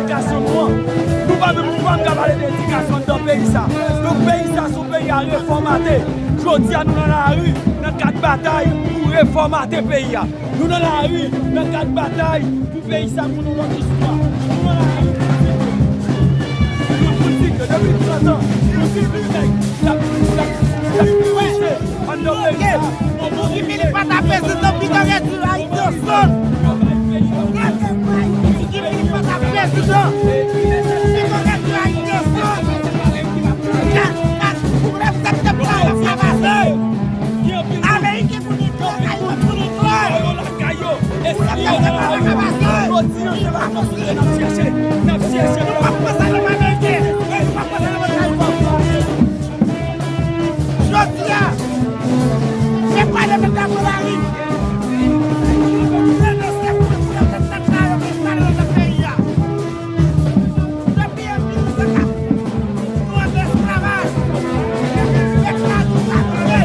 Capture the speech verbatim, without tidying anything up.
Edikasyon nou an. Nou pa menm, nou pa menm ka pale de edikasyon anndan peyi sa. Donk peyi sa se yon peyi a refòmate. Jodi a nou nan lari, nan kad batay pou refòmate peyi a. Nou nan lari, nan kad batay pou peyi sa pou nou lòt istwa. Nou nan lari pou di ke, nou pou di ke depi trant an, nou di ke nèg y ap, y ap, y ap pwese anndan peyi sa. Guy Philippe pa ta prezidan, Pito Rèdi Ayiti ansanm. Guy Philippe pa ta prezidan, Pito Rèdi Ayiti ansanm. Ameriken pou nou pran Ayiti pou nou pran. Pou nou pran se pa la ka pase. Jodi a se vakans nou ye, n ap chèche, n ap chèche. Nou p ap pran sa nan men Ameriken. Nou p ap pran sa nan men Ayiti. Jodi a, se pa de mèt la pran lari. Se nan se pou, pou yo mèt nan kay yo, mèt nan peyi a. Depi anpil tan, nou ann esklavaj. Esklavaj sa nou ye.